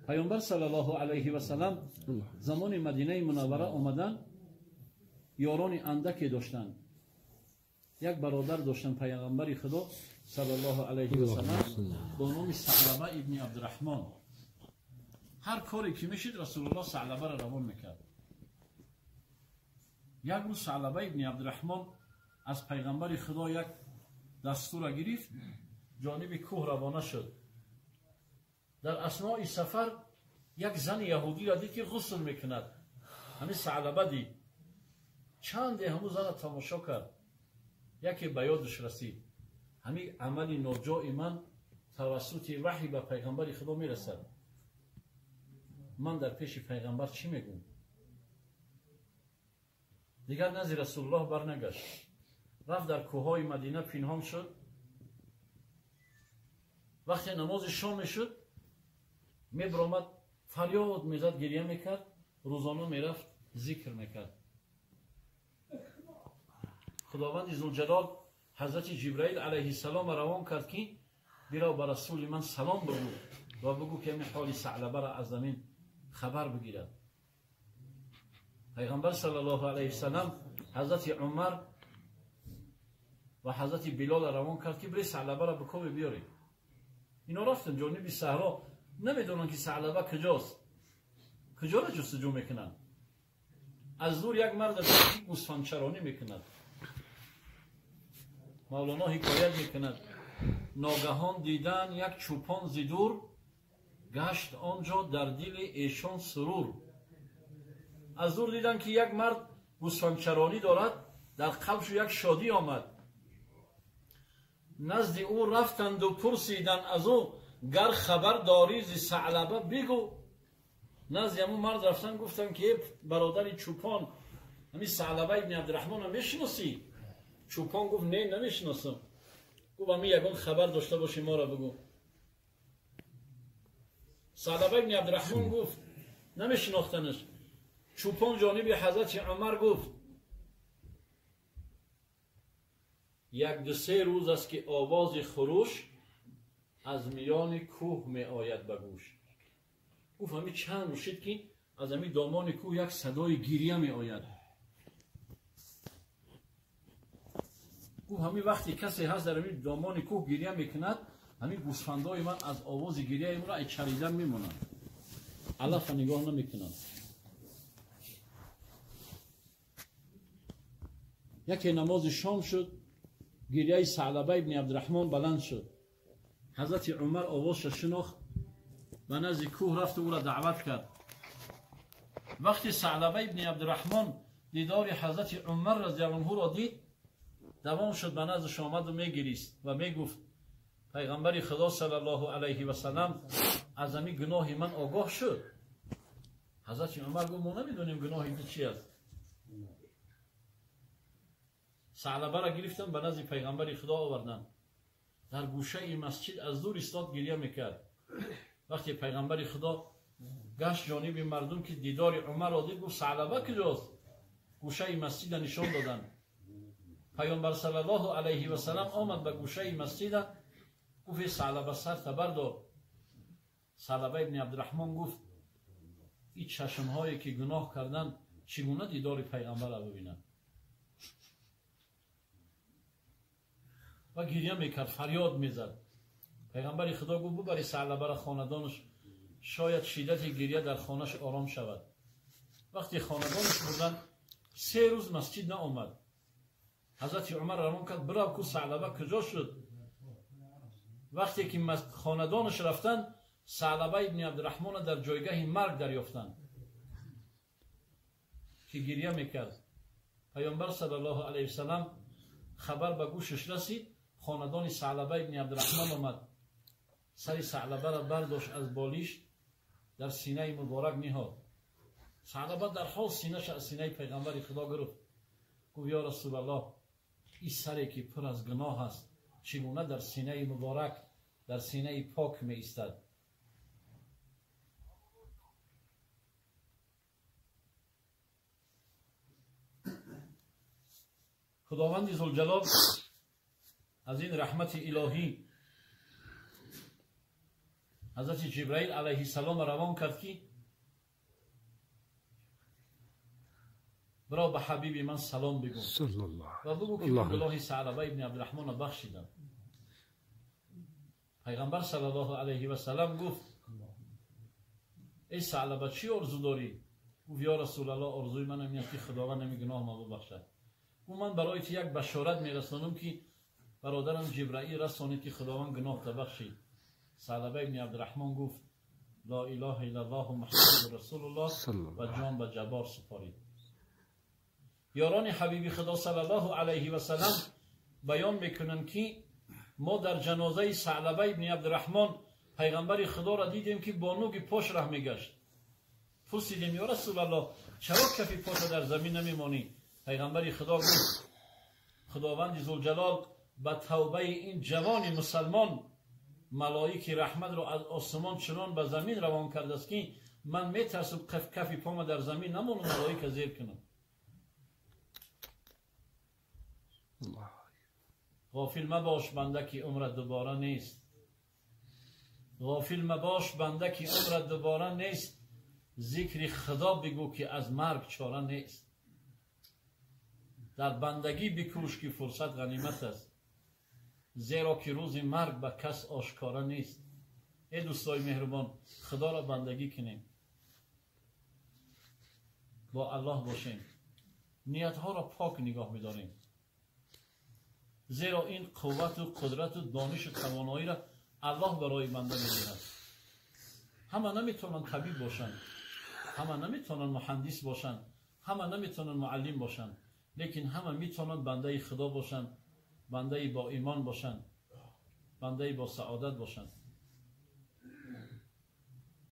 Пайғамбар саллаллоҳу алайҳи васаллам замони Мадинаи Мунаввара омадан, ёрони андаке доштанд. Як бародар доштанд Пайғамбари Худо саллаллоҳу алайҳи васаллам бо номи Саълаба ибни Абдурраҳмон. Ҳар коре ки мешид, Расулуллоҳ Саълабаро равон мекард. Як рӯз Саълаба ибни Абдурраҳмон аз Пайғамбари Худо як дастура гирифт, ҷониби кӯҳ равона шуд. Дар аснои сафар як зани яҳудиро дид, ки ғусл мекунад. Ҳамин Саълаба дид. Чанде ҳамун зана тамошо кард. Яке ба ёдаш расид: ҳамин амали ноҷои ман тавассути ваҳй ба Пайғамбари Худо мерасад. Ман дар пеши Пайғамбар чӣ мегӯм? Дигар назди Расулуллоҳ барнагашт. Рафт дар кӯҳҳои Мадина пинҳон шуд. Вақте намози шом мешуд, мебаромад, фарёд мезад, гирья мекард, рӯзона мерафт, зикр мекард. Худованди Зулҷалол Ҳазрати Ҷибраил алайҳиссаломро равон кард, ки бирав ба расули ман салом бигӯ ва бигӯ, ки ҳамин ҳоли Саълабаро аз замин хабар бигирад. Пайғамбар саллаллоҳу алайҳи васаллам Ҳазрати Умар ва Ҳазрати Билолро равон кард, ки бире Саълабаро бикобе биёред. Ино рафтанд ҷониби саҳро, намедонанд, ки Саълаба куҷост, куҷоро ҷустуҷӯ мекунанд. Аз дур як мард гӯсфандчаронӣ мекунад. Мавлоно ҳикоят мекунад: ногаҳон дидан як чӯпон зи дур, гашт он ҷо дар дили эшон сурур. Аз дур дидан, ки як мард гӯсфандчаронӣ дорад, дар қалбшу як шодӣ омад. Назди ӯ рафтанду пурсиданд аз ӯ: гар хабар дорӣ зи Саълаба бигӯ. Назди ҳамун мард рафтан, гуфтанд, ки э бародари чӯпон, ҳамин Саълаба ибни Абдурраҳмонро мешиносӣ? Чӯпон гуфт: не, намешиносам. Гуфт: ҳамин ягон хабар дошта бошӣ, моро бигӯ. Саълаба ибни Абдурраҳмон гуфт, намешинохтанаш. Чӯпон ҷониби Ҳазрати Умар гуфт: як ду се рӯз аст, ки овози хуруш аз миёни кӯҳ меояд ба гӯш. Гуфт: ҳамин чанд рӯз шид, ки аз ҳамин домони кӯҳ як садои гирья меояд. Гуфт: ҳамин вақте касе ҳаст дар ҳамин домони кӯҳ гирья мекунад, ҳамин гӯсфандои ман аз овози гирьяи ӯро ай чаридан мемонанд, алафа нигоҳ намекунанд. Яке намози шом шуд, гирьяи Саълаба ибни Абдурраҳмон баланд шуд. Ҳазрати Умар овозша шинохт, ба назди кӯҳ рафту ӯро даъват кард. Вақте Саълаба ибни Абдурраҳмон дидори Ҳазрати Умар разияллоҳу анҳуро дид, давом шуд, ба наздаш омаду мегирист ва мегуфт: Пайғамбари Худо саллаллоҳу алайҳи васаллам аз ҳамин гуноҳи ман огоҳ шуд? Ҳазрати Умар гуфт: мо намедонем гуноҳи ту чи аст. Саълабаро гирифтанд, ба назди Пайғамбари Худо оварданд. Дар гӯшаи масҷид аз дур истод, гирья мекард. Вақте Пайғамбари Худо гашт ҷониби мардум, ки дидори Умарро дид, гуфт: Саълаба куҷост? Гӯшаи масҷида нишон доданд. Пайғамбар саллаллоҳу алайҳи васаллам омад ба гӯшаи масҷида, гуфт: э Саълаба, сарта бардор. Саълаба ибни Абдурраҳмон гуфт: ин чашмҳое, ки гуноҳ карданд, чӣ гуна дидори Пайғамбарро бибинанд? Ва гирья мекард, фарёд мезад. Пайғамбари Худо гуфт: бубари Саълабаро хонадонаш, шояд шиддати гирья дар хонаш ором шавад. Вақте хонадонаш бурданд, 3 рӯз масҷид наомад. Ҳазрати Умар равон кард: бирав ку, Саълаба куҷо шуд? Вақте ки хонадонаш рафтанд, Саълаба ибни Абдурраҳмонро дар ҷойгаҳи марг дарёфтанд, ки гирья мекард. Пайғамбар саллаллоҳу алайҳи васаллам хабар ба гӯшаш расид, хонадони Саълаба ибни Абдурраҳмон омад, сари Саълабаро бардошт, аз болишт дар синаи муборак ниҳод. Саълаба дар ҳол синаша аз синаи Пайғамбари Худо гирифт, гуфт: ё Расулаллоҳ, ин саре, ки пур аз гуноҳ аст, чӣ гуна дар синаи муборак, дар синаи пок меистад? Худованди Зулҷалол аз ин раҳмати илоҳӣ ҳазрати Ҷибраил алайҳиссалом равон кард ки биро ба ҳабиби ман салом бигӯ ва бигӯ ки гуноҳи Саълаба ибни Абдурраҳмонро бахшидам. Пайғамбар саллаллоҳу алайҳи васаллам гуфт: эй Саълаба, чӣ орзу дорӣ? Гуфт: ё Расулаллоҳ, орзуи ман ин аст ки Худованд ҳамин гуноҳро бибахшад. Гуфт: ман барои ту як башорат мерасонам ки бародарам Ҷибраил расонид ки Худованд гуноҳта бахшид. Саълаба ибни Абдурраҳмон гуфт: ла илаҳа иллаллоҳ Муҳаммадун расулуллоҳ, ва ҷон ба ҷаббор супорид. Ёрони ҳабиби Худо саллаллоҳу алайҳи васаллам баён мекунанд ки мо дар ҷанозаи Саълаба ибни Абдурраҳмон пайғамбари Худоро дидем ки бо нуги пош раҳ мегашт. Пурсидем: ё Расулаллоҳ, чаро кафи поша дар замин намемонӣ? Пайғамбари Худо гуфт: Худованди Зулҷалол ба тавбаи ин ҷавони мусалмон малоики раҳматро аз осмон чунон ба замин равон кардааст ки ман метарсам кафи пома дар замин намонам, малоика зер кунам. Ғофил мабош банда ки умрат дубора нест. Ғофил мабош банда ки умрат дубора нест. Зикри Худо бигӯ ки аз марг чора нест. Дар бандагӣ бикӯш ки фурсат ғанимат аст, зеро ки рӯзи марг ба кас ошкора нест. Эй дӯстои меҳрубон, Худоро бандагӣ кунем, бо Аллоҳ бошем, ниятҳоро пок нигоҳ бидорем, зеро ин қуввату қудрату донишу тавоноиро Аллоҳ барои банда медиҳад. Ҳама наметавонанд табиб бошанд, ҳама наметавонанд муҳандис бошанд, ҳама наметавонанд муаллим бошанд, лекин ҳама метавонанд бандаи Худо бошанд, бандаи бо имон бошанд, бандаи бо саодат бошанд.